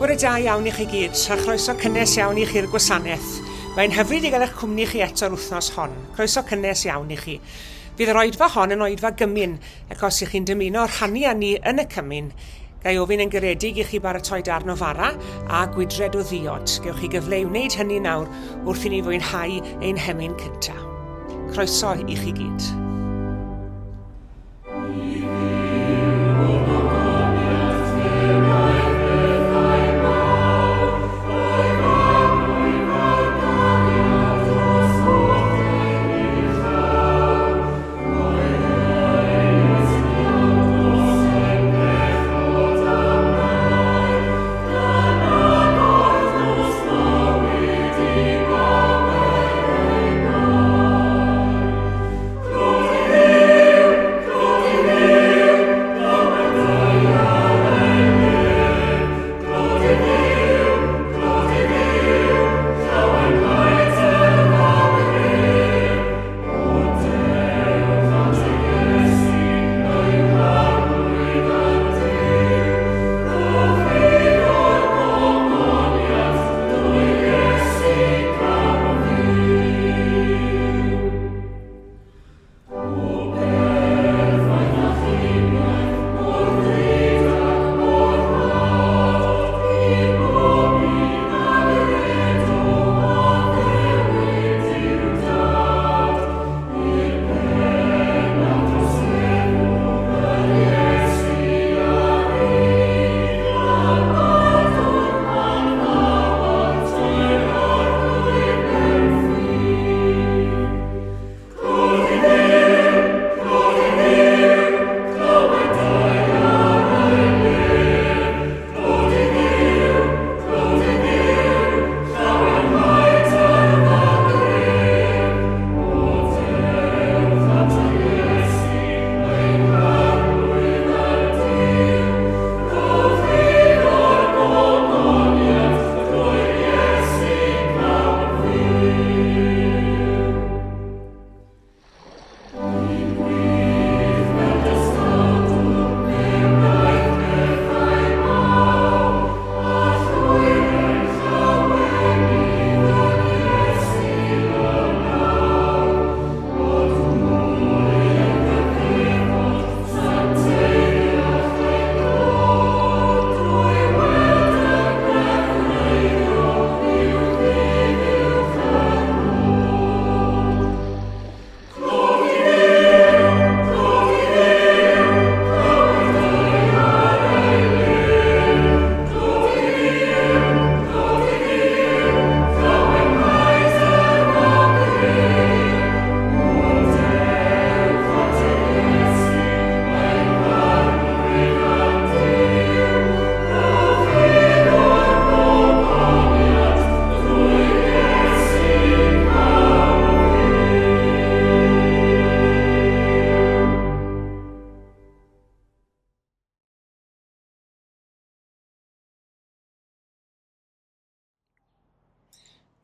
Bore da iawn i chi gyd, a chroeso cynnes iawn i chi'r gwasanaeth. Mae'n hyfryd i gael eich cwmni chi eto'r wythnos hon. Croeso cynnes iawn i chi. Fydd yr oedfa hon yn oedfa gymun, ac os ych chi'n dymuno rhannu â ni yn y cymun, ga i ofyn yn garedig i chi baratoi darn o fara a gwydred o ddiod. Gewch chi gyfle i wneud hynny nawr wrth i ni fwynhau ein hemyn cyntaf. Croeso i chi gyd.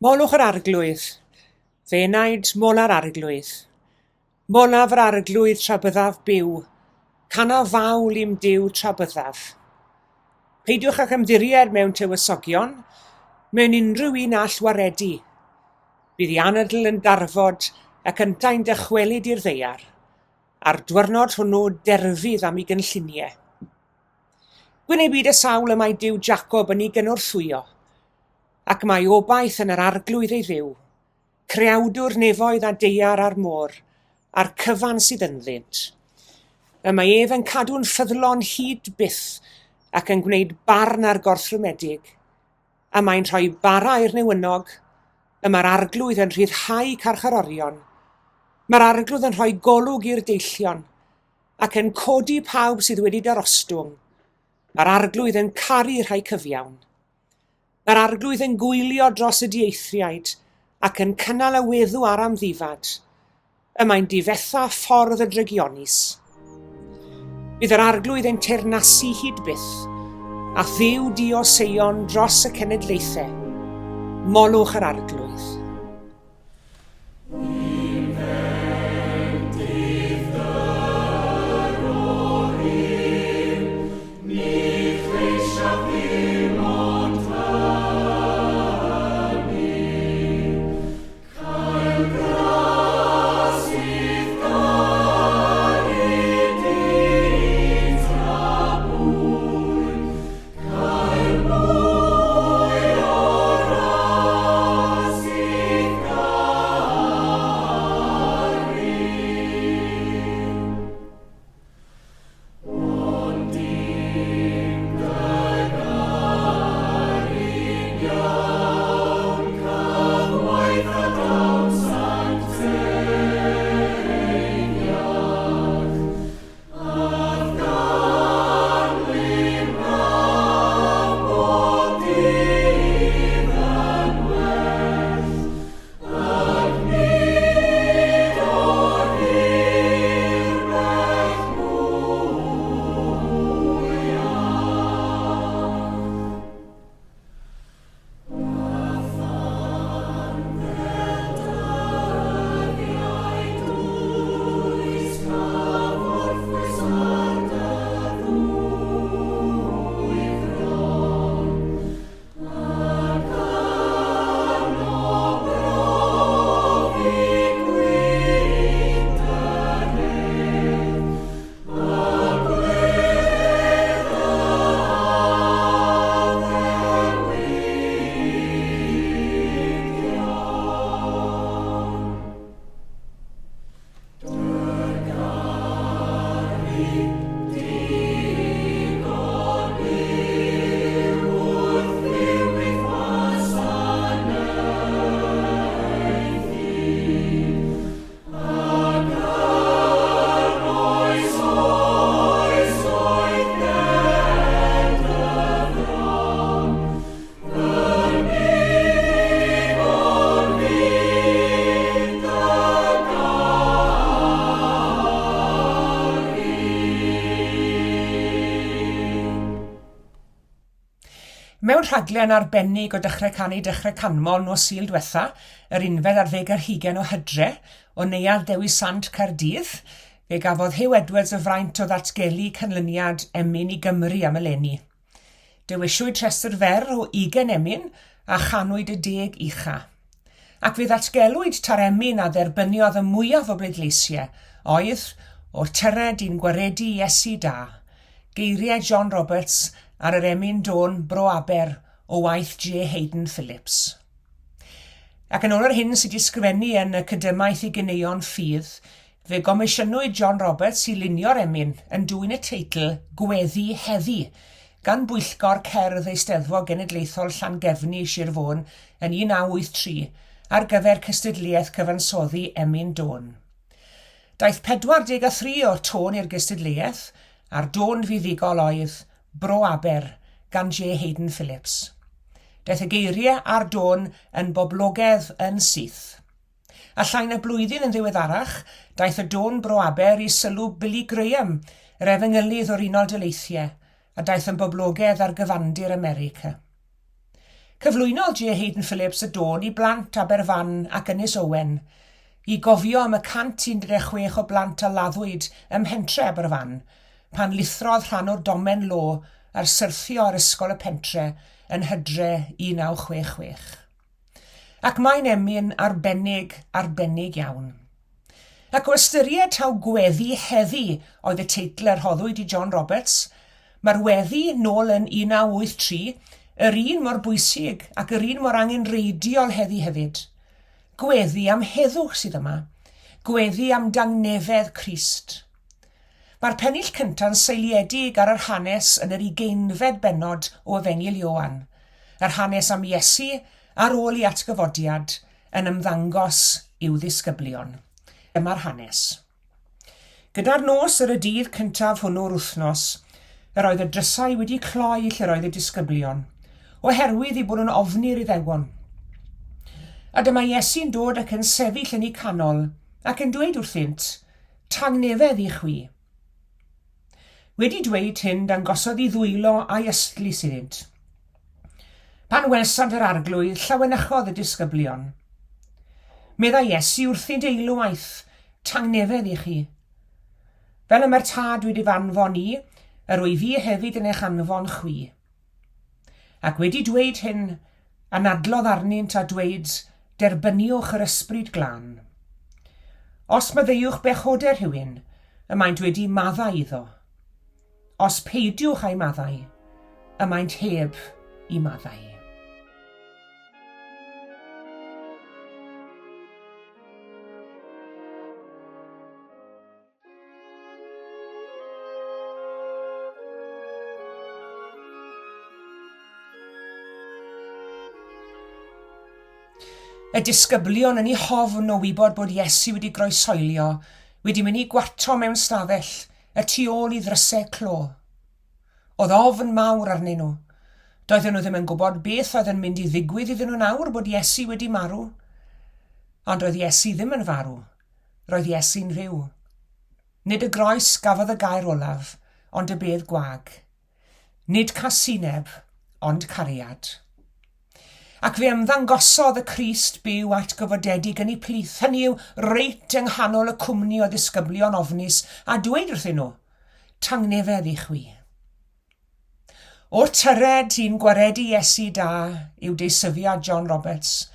Molwch yr Arglwydd, fe enaid mola'r Arglwydd. Molaf yr Arglwydd tra byddaf byw, canaf fawl i'm Duw tra byddaf. Peidiwch ag ymddiried mewn tywysogion, mewn unrhyw un all waredu. Bydd i anadl yn darfod ac yntau'n dychwelyd i'r ddaear, a'r dwyrnod hwnnw derfydd am ei gynlluniau. Gwyn ei byd y sawl y mae Duw Jacob yn ei gynorthwyo, ac mae obaith yn yr Arglwydd ei Dduw, creawdwr nefoedd a daear a'r môr, a'r cyfan sydd ynddynt. Y mae ef yn cadw'n ffyddlon hyd byth ac yn gwneud barn ar gorthrymedig, a mae'n rhoi bara i'r newynog, y mae'r Arglwydd yn rhyddhau carcharorion, mae'r Arglwydd yn rhoi golwg i'r deillion, ac yn codi pawb sydd wedi darostwng. Mae'r Arglwydd yn caru rhai cyfiawn. Mae'r Arglwydd yn gwylio dros y dieithriaid ac yn cynnal y weddw a'r amddifad. Y mae'n difetha ffordd y drygionus. Bydd yr Arglwydd yn teyrnasu hyd byth, a Dduw di o Seion dros y cenedlaethau. Molwch yr Arglwydd. Mewn rhaglen arbennig o Dechrau Canu Dechrau Canmol nos Sul dwetha, yr unfed ar ddeg ar hugain o Hydre, o Neuadd Dewi Sant, Caerdydd, fe gafodd Huw Edwards y fraint o ddatgelu canlyniad emyn i Gymru am eleni. Dewiswyd rhestr fer o ugain emyn a chanwyd y deg ucha. Ac fe ddatgelwyd ta'r emyn a dderbyniodd y mwyaf o bleidleisiau oedd O Tyred i'n Gwaredu Iesu Da, geiriau John Roberts ar yr emyn dôn Bro Aber o waith J Haydn Phillips. Ac yn ôl yr hyn sydd wedi sgrifennu yn y Cydymaith i Ganeuon Ffydd, fe gomisiynwyd John Roberts i lunio'r emyn yn dwyn y teitl Gweddi Heddi gan Bwyllgor Cerdd Eisteddfod Genedlaethol Llangefni, Sir Fôn yn 1983 ar gyfer cystadleuaeth cyfansoddi emyn dôn. Daeth 43 o'r tôn i'r gystadleuaeth, a'r dôn fuddugol oedd Bro Aber gan J Haydn Phillips. Daeth y geiriau a'r dôn yn boblogedd yn syth. A llai na blwyddyn yn ddiweddarach, daeth y dôn Bro Aber i sylw Billy Graham, yr efengylydd o'r Unol Daleithiau, a daeth yn boblogedd ar gyfandir America. Cyflwynodd J Haydn Phillips y dôn i blant Aberfan ac Ynys Owen, i gofio am y 116 o blant a laddwyd ym mhentre Aberfan, pan lithrodd rhan o'r domen lo ar syrthio ar ysgol y pentre yn Hydre 1966. Ac mae'n emyn arbennig, arbennig iawn. Ac o ystyried taw Gweddi Heddi oedd y teitl y rhoddwyd i John Roberts, mae'r weddi nôl yn 1983 yr un mor bwysig ac yr un mor angenrheidiol heddi hefyd. Gweddi am heddwch sydd yma. Gweddi am dangnefedd Crist. Mae'r pennill cynta'n seiliedig ar yr hanes yn yr ugeinfed bennod o Efengyl Ioan, yr hanes am Iesu ar ôl ei atgyfodiad yn ymddangos i'w ddisgyblion. Dyma'r hanes. Gyda'r nos ar y dydd cyntaf hwnnw'r wythnos, yr oedd y drysau wedi cloi lle'r oedd y disgyblion, oherwydd eu bod nhw'n ofni'r Iddewon. A dyma Iesu'n dod ac yn sefyll yn eu canol, ac yn dweud wrthynt, Tangnefedd i chwi. Wedi dweud hyn, dangosodd i ddwylo a'i ystlys iddynt. Pan welsant yr Arglwydd, llawenychodd y disgyblion. Meddai Iesu wrthynt eilwaith, Tangnefedd i chi. Fel y mae'r Tad wedi fy anfon i, yr wyf fi hefyd yn eich anfon chwi. Ac wedi dweud hyn, anadlodd arnynt a dweud, Derbyniwch yr Ysbryd Glân. Os maddeuwch bechodau rhywun, y maent wedi maddau iddo. Os peidiwch â'i maddau, y maent heb i maddau. Y disgyblion yn eu hofn o wybod bod Iesu wedi groeshoelio, wedi mynd i gwato mewn stafell y tu ôl i ddrysau clo. Oedd ofn mawr arnyn nhw. Doedden nhw ddim yn gwybod beth oedd yn mynd i ddigwydd iddyn nhw nawr bod Iesu wedi marw. Ond doedd Iesu ddim yn farw. Roedd Iesu'n fyw. Nid y groes gafodd y gair olaf, ond y bedd gwag. Nid casineb, ond cariad. Ac fe ymddangosodd y Crist byw atgyfodedig yn eu plith, hynny yw, reit yng nghanol y cwmni o ddisgyblion ofnus, a dweud wrthyn nhw, Tangnefedd i chwi. O'r tyred i'n gwaredu Iesu da yw deisyfiad John Roberts.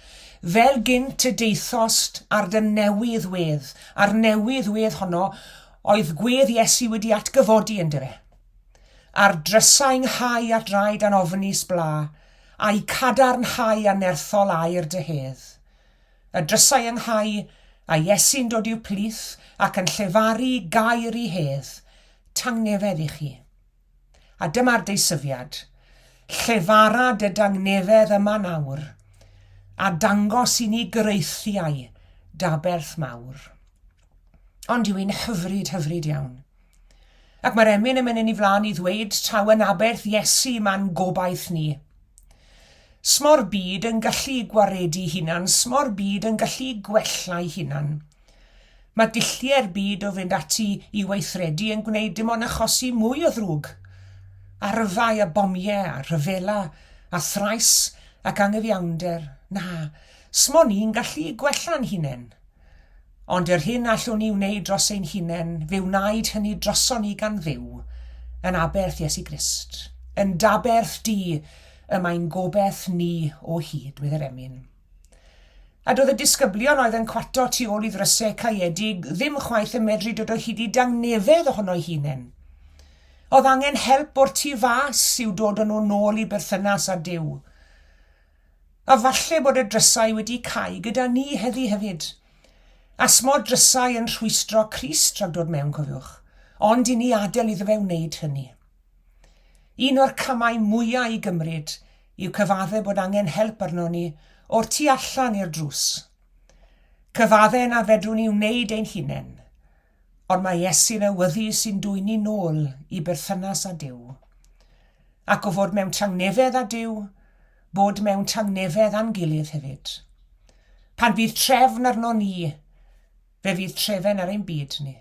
Fel gynt y deithost ar dy newydd wedd, a'r newydd wedd honno oedd gwedd Iesu wedi atgyfodi yndyfe. A'r drysau 'nghau at draed anofnus bla, a'u cadarnhau â nerthol aer dy hedd. Y drysau ynghau, a Iesu'n dod i'w plith ac yn llefaru gair i hedd, tangnefedd i chi. A dyma'r deisyfiad, Llefara dy dangnefedd yma nawr, a dangos i ni greithiau d'aberth mawr. Ond yw hi'n hyfryd, hyfryd iawn. Ac mae'r emyn yn mynd yn ei flaen i ddweud taw yn aberth Iesu mae'n gobaith ni. Smo'r byd yn gallu gwaredu hunan, smo'r byd yn gallu gwella'i hunan. Mae dulliau'r byd o fynd ati i weithredu yn gwneud dim ond achosi mwy o ddrwg. Arfau a bomiau a rhyfela A thrais ac angyfiawnder, na, smo ni'n gallu gwella'n hunain. Ond yr hyn allwn ni wneud dros ein hunain, fe wnaed hynny droson ni gan Dduw, yn aberth Iesu Grist. Yn d'aberth di y mae'n gobeth ni o hyd, medde'r emyn. A doedd y disgyblion oedd yn cwato tu ôl i ddrysau caeedig ddim chwaith yn medru dod o hyd i dangnefedd ohono'i hunain. Oedd angen help o'r tu fas i'w dod â nhw nôl i berthynas â Duw. A falle bod y drysau wedi cau gyda ni heddi hefyd. A smo drysau yn rhwystro Crist rhag dod mewn, cofiwch. Ond i ni adael iddo fe wneud hynny. Un o'r camau mwya' i gymryd yw cyfadde' bod angen help arnon ni o'r tu allan i'r drws. Cyfadde' na fedrwn ni wneud ein hunain. Ond mae Iesu'n awyddus i'n dwyn ni nôl i berthynas â Duw. Ac o fod mewn tangnefedd â Duw, bod mewn tangnefedd â'n gilydd hefyd. Pan fydd trefn arnon ni, fe fydd trefen ar ein byd ni.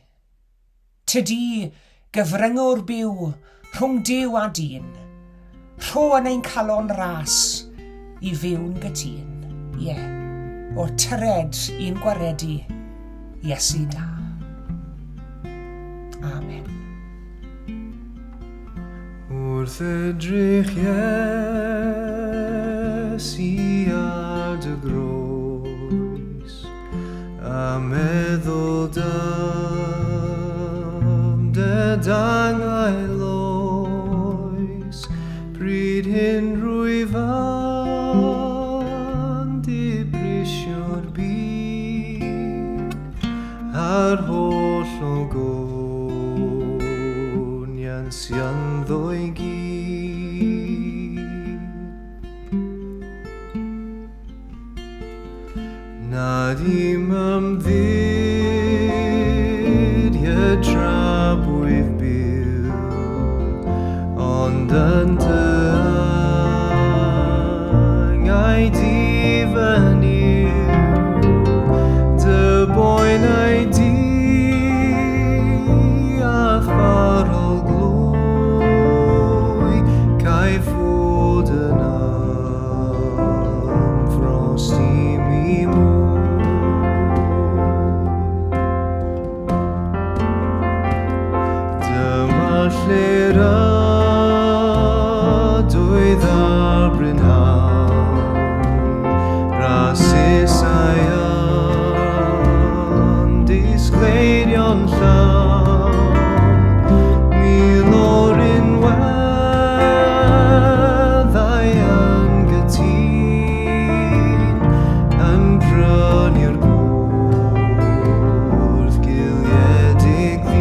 Tydi, gyfryngwr byw rhwng Duw a dyn, rho yn ein calon ras i fyw'n gytûn, ie, o tyred i'n gwaredu, Iesu da. Amen. Wrth edrych Iesu ar dy groes, A meddwl dam dy dangail oes, Pryd hyn rwyf yn dibrisio'r byd, A'r holl ogoniant sy ynddo i gyd. Nad i'm ymddiried tra bwyf byw, ond yn dy angau di fy Nuw, dy boenau di a'th farol glwy, caiff fod yn Ymffrost i mi mwy. Dyma lle'r ydwydd ar brynhawn, Rasusau yn disgleirio'n llawn, Mil o'r unwedd Byddai yn gytûn yn prynu'r gwrth giliedig ddyn.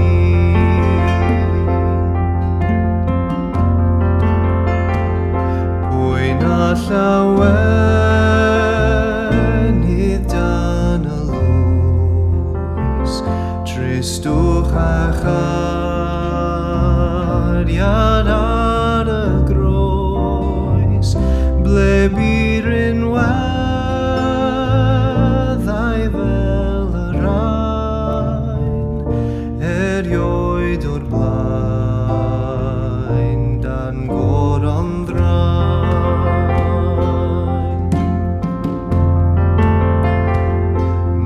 Pwy na llawenydd dan y loes, Tristwch a chariad ar y groes, ble bu rinweddau fel y rhain, erioed o'r blaen dan goron ddrain.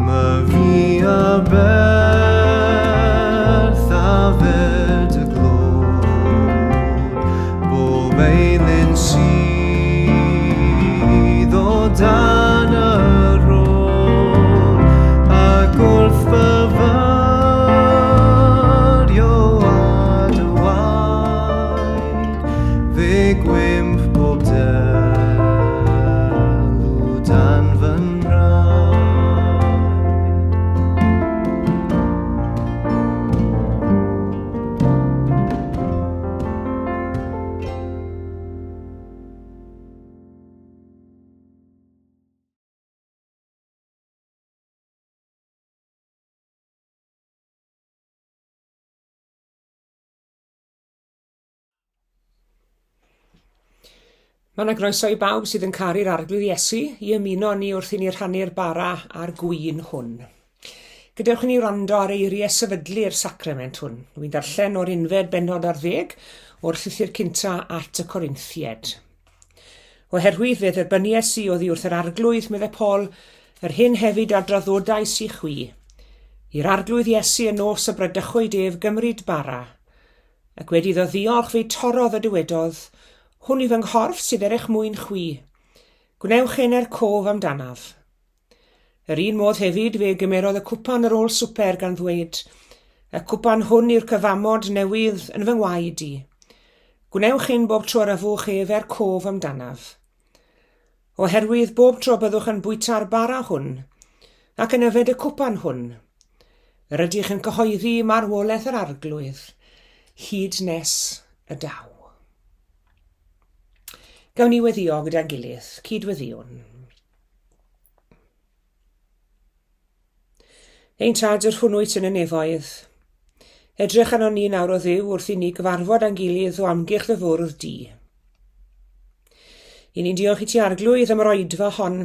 Myfi a berth a fer dy glod, bob eilun sydd o dan y rhod, ac wrth fyfyrio ar dy waed, fe gwymp bob delw dan fy nhraed. Mae yna groeso i bawb sydd yn caru'r Arglwydd Iesu i ymuno â ni wrth i ni rhannu'r bara a'r gwin hwn. Gadewch i ni wrando ar eiriau sefydlu'r sacrament hwn. Wy'n darllen o'r unfed bennod ar ddeg o'r llythyr cynta at y Corinthied. Oherwydd fe dderbynies i oddi wrth yr Arglwydd, meddai Paul, yr hyn hefyd a draddodais i chwi. I'r Arglwydd Iesu y nos y bradychwyd ef gymryd bara, ac wedi iddo ddiolch fe'i torrodd a dywedodd, Hwn yw fy nghorff sydd er eich mwyn chwi. Gwnewch hyn er cof amdanaf. Yr un modd hefyd fe gymerodd y cwpan ar ôl swper gan ddweud, Y cwpan hwn yw'r cyfamod newydd yn fy ngwaed i. Gwnewch hyn bob tro yr yfwch ef er cof amdanaf. Oherwydd bob tro byddwch yn bwyta'r bara hwn ac yn yfed y cwpan hwn, yr ydych yn cyhoeddi marwolaeth yr Arglwydd hyd nes y daw. Gawn ni weddio gyda'n gilydd, cyd-weddiwn. Ein tad yr hwn wyt yn y nefoedd, edrych arnon ni nawr o Dduw wrth i ni gyfarfod â'n gilydd o amgylch dy fwrdd di. I ni'n diolch i ti Arglwydd am yr oedfa hon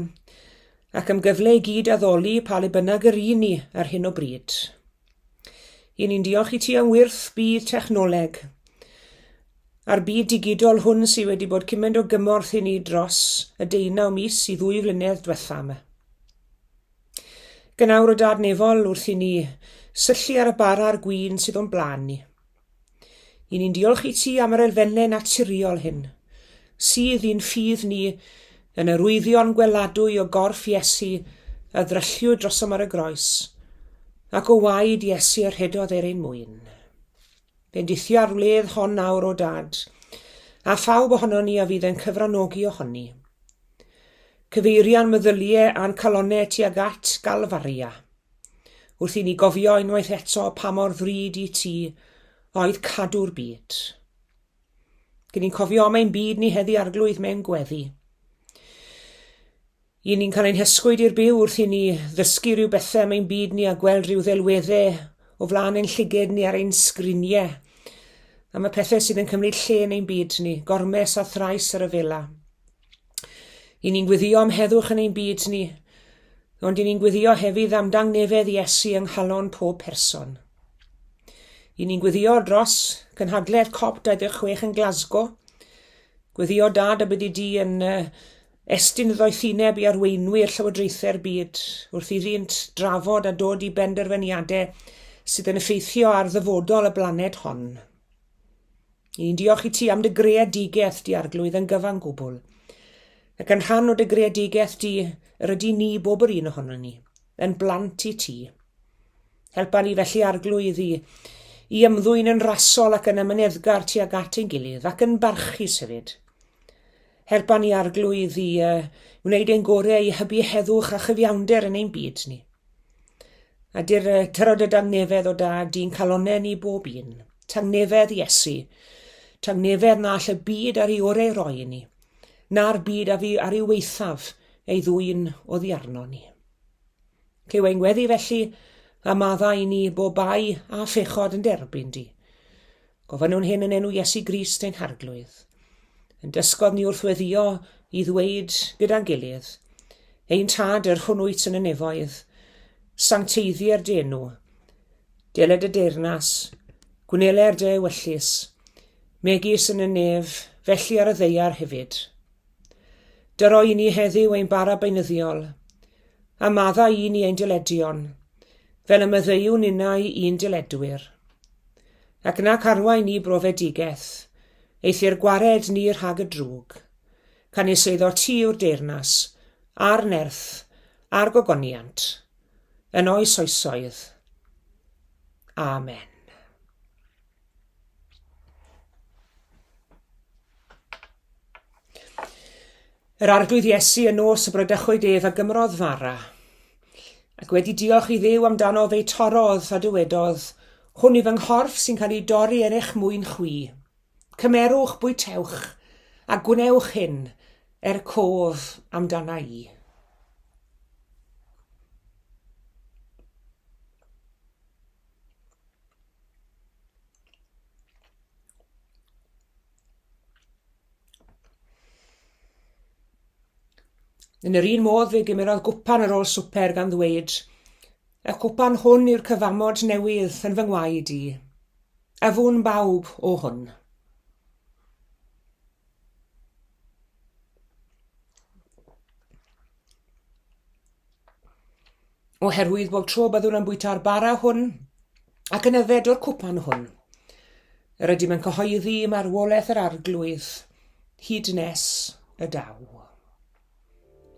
ac am gyfle i gyd addoli pa le bynnag yr un ni ar hyn o bryd. I ni'n diolch i ti am wyrth byd technoleg a'r byd digidol hwn sydd wedi bod cymaint o gymorth i ni dros y deunaw mis i ddwy flynedd diwetha yma. Gynawr o Dad Nefol wrth i ni syllu ar y bara a'r gwin sydd o'n blaen ni. I ni'n diolch i ti am yr elfennau naturiol hyn, sydd i'n ffydd ni yn yr wyddion gweladwy o gorff Iesu a ddrylliwyd drosom ar y groes, ac o waed Iesu a rhedodd er ein mwyn. Bendithia'r wledd hon nawr, o Dad, a phawb ohonon ni a fydd yn cyfranogi ohoni. Cyfeiria'n meddylie a'n calonne tuag at Galfaria, wrth i ni gofio unwaith eto pa mor ddrud i ti oedd cadw'r byd. Gyn ni'n cofio am ein byd ni heddi Arglwydd mewn gweddi. Y'n ni'n cael ein hysgwyd i'r byw wrth i ni ddysgu rhyw bethau am ein byd ni a gweld rhyw ddelweddau o flaen ein llyged ni ar ein sgriniau am y pethau sydd yn cymryd lle yn ein byd ni, gormes a thrais ar y fela. Y'n ni'n gweddio am heddwch yn ein byd ni, ond y'n ni'n gweddio hefyd am dangnefedd Iesu yng nghalon pob person. Y'n ni'n gweddio dros cynhadledd COP26 yn Glasgow. Gweddio dad y byddi di yn Estyn y ddoethineb i arweinwyr llywodraethau'r byd wrth iddynt drafod a dod i benderfyniadau sydd yn effeithio ar ddyfodol y blaned hon. Ni'n diolch i ti am dy greadigaeth di Arglwydd yn gyfan gwbl. Ac yn rhan o dy greadigaeth di, yr ydy ni bob yr un ohonon ni, yn blant i ti. Helpa ni felly Arglwydd i, i ymddwyn yn rasol ac yn amyneddgar tuag at ein gilydd ac yn barchus hefyd. Helpa ni, Arglwydd, i uh, wneud ein gorau i hybu heddwch a chyfiawnder yn ein byd ni. A dyr uh, tyrod y dangnefedd o da di'n calonau ni bob un. Tangnefedd Iesu. Tangnefedd na all y byd ar ei orau roi i ni. Na'r byd a fi ar ei weithaf ei ddwyn oddi arno ni. Clyw ein gweddi felly, a maddau i ni bob bai a phechod yn derbyn di. Gofynnwn hyn yn enw Iesu Grist ein Harglwydd. Yn dysgodd ni wrth weddio i ddweud gyda'n gilydd, Ein Tad yr hwn wyt yn y nefoedd, sancteiddier dy enw, deled y deyrnas, gwneler dy ewyllys, megis yn y nef, felly ar y ddaear hefyd. Dyro i ni heddiw ein bara beunyddiol, a maddau i ni ein dyledion, fel y maddeuwn ninnau i'n dyledwyr. Ac nac arwain ni brofedigaeth, eithr gwared ni rhag y drwg. Canys eiddo ti yw'r deyrnas, a'r nerth, a'r gogoniant, yn oes oesoedd. Amen. Yr Arglwydd Iesu y nos y bradychwyd ef a gymrodd fara, ac wedi diolch i Dduw amdano fe'i torrodd a dywedodd, Hwn yw fy nghorff sy'n cael ei dorri er eich mwyn chwi. Cymerwch, bwytewch, a gwnewch hyn er cof amdana i. Yn yr un modd fe gymerodd gwpan ar ôl swper gan ddweud, Y cwpan hwn yw'r cyfamod newydd yn fy ngwaed i. Yfwn bawb o hwn. Oherwydd bob tro byddwn yn bwyta'r bara hwn ac yn yfed o'r cwpan hwn, yr ydym yn cyhoeddi marwolaeth yr Arglwydd hyd nes y daw.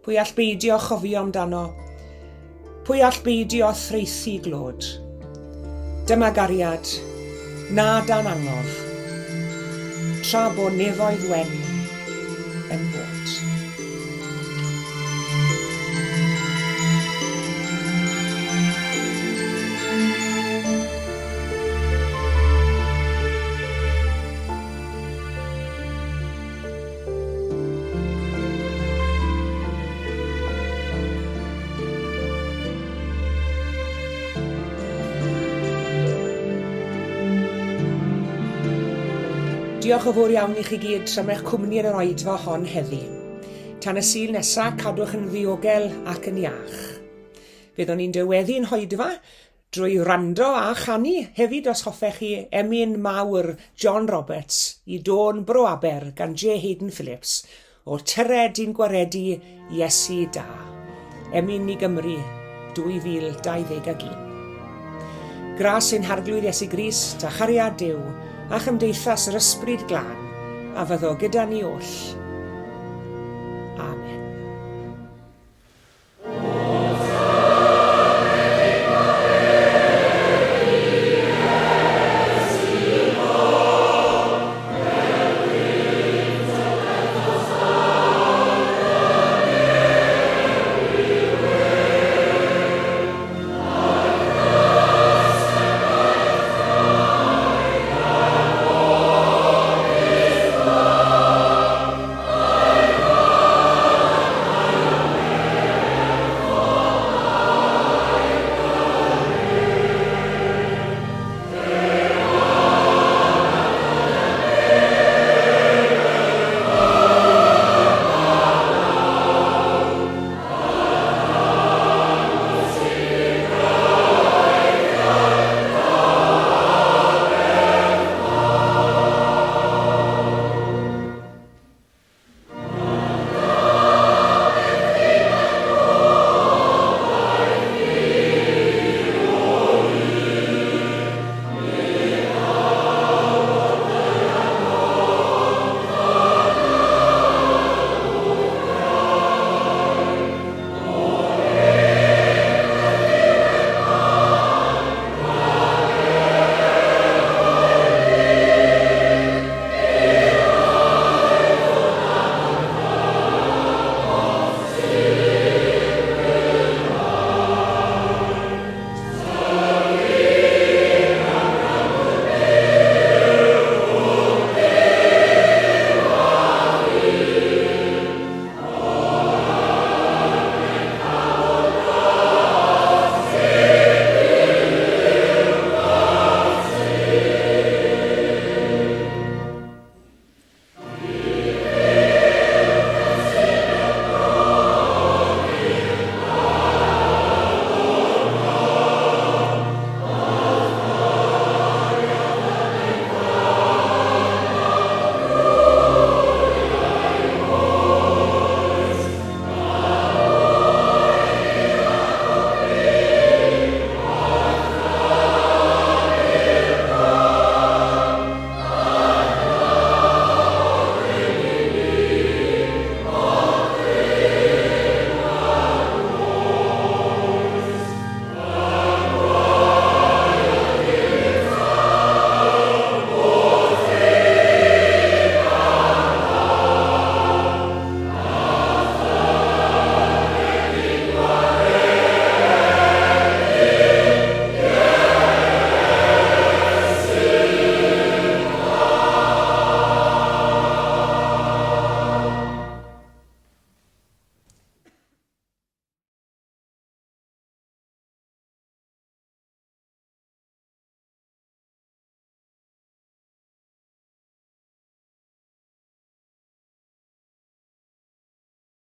Pwy all beidio chofio amdano? Pwy all beidio thraethu glod? Dyma gariad, na dan angof, tra bo nefoedd wen yn bod. Diolch yn fawr iawn i chi gyd am eich cwmni yn yr oedfa hon heddi. Tan y Sul nesa, cadwch yn ddiogel ac yn iach. Byddwn ni'n dyweddu'n hoedfa Drwy wrando a chanu hefyd os hoffech chi emyn mawr John Roberts i dôn Bro Aber gan J Haydn Phillips o Tyred i'n gwaredu Iesu da. Emyn i Gymru 2021. Gras ein Harglwydd Iesu Grist a chariad Duw a chymdeithas yr Ysbryd Glân a fyddo gyda ni oll.